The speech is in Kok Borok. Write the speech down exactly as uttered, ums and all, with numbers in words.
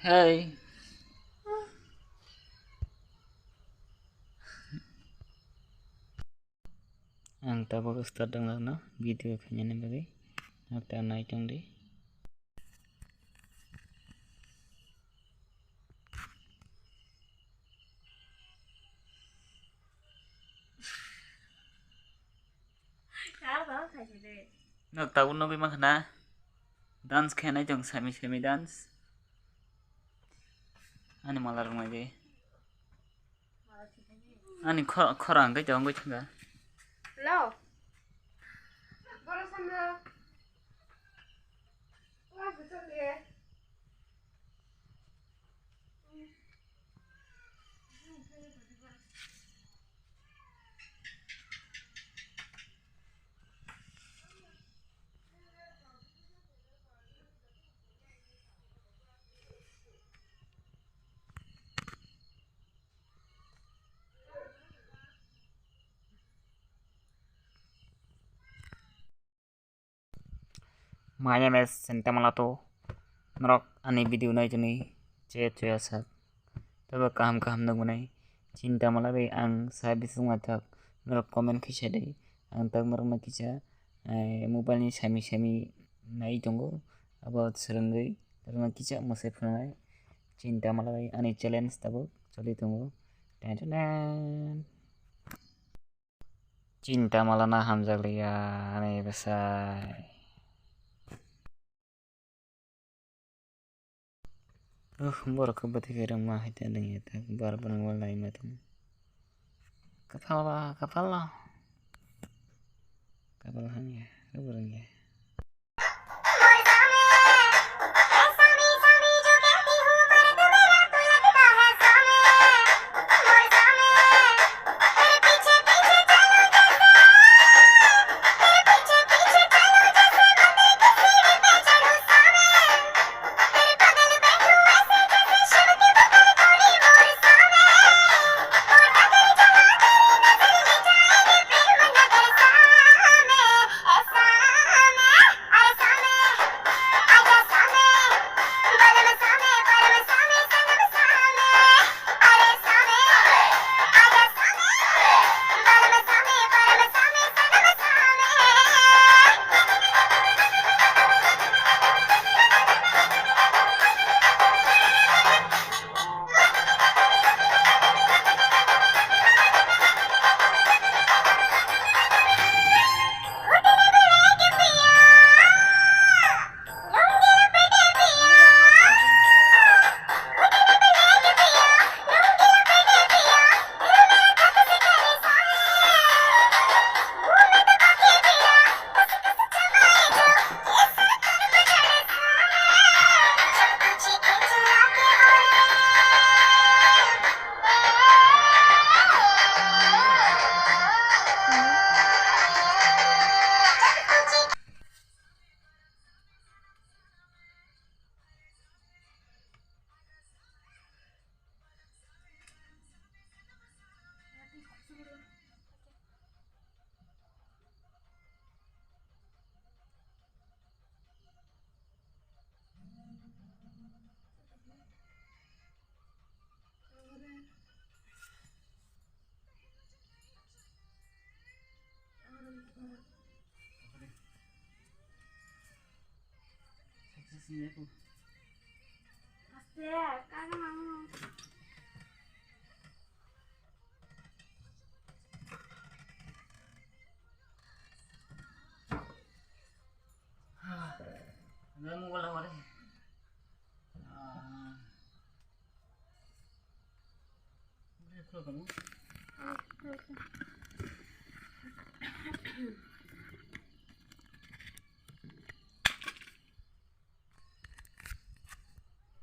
Hey. Ang tabuk start wngjakno video khainani bagwi. Nok ta nai tongdi. Nok tabuk nugwi mankha na? Dance khainai chwng sami sami dance. Ani mala rwngmani. Ani kho-, khorang khe chong khe chwngkha. Hello. My name is Chintamala to. Norok ani video nai chini che che asak. Tabo kaham kaham nukmanai. Chintamala bai ang sa bising ma thak. Norok comment kisa dai. Ang tak norok ma kisa, eh, mobile ni sami sami nai tongo. Abo swrwngwi norok ma kisa mwsai phunai. Chintamala bai ani challenge tabuk choli tongo. Tan tan tan. Chintamala na hamjakliya ani bwsai. Uh, borok khe bwtwi khe rwngma hai ta lwngya ta bar bar wng wal naima tong. Kapal ba, kapal lo. Kapal hamya, rwng ya.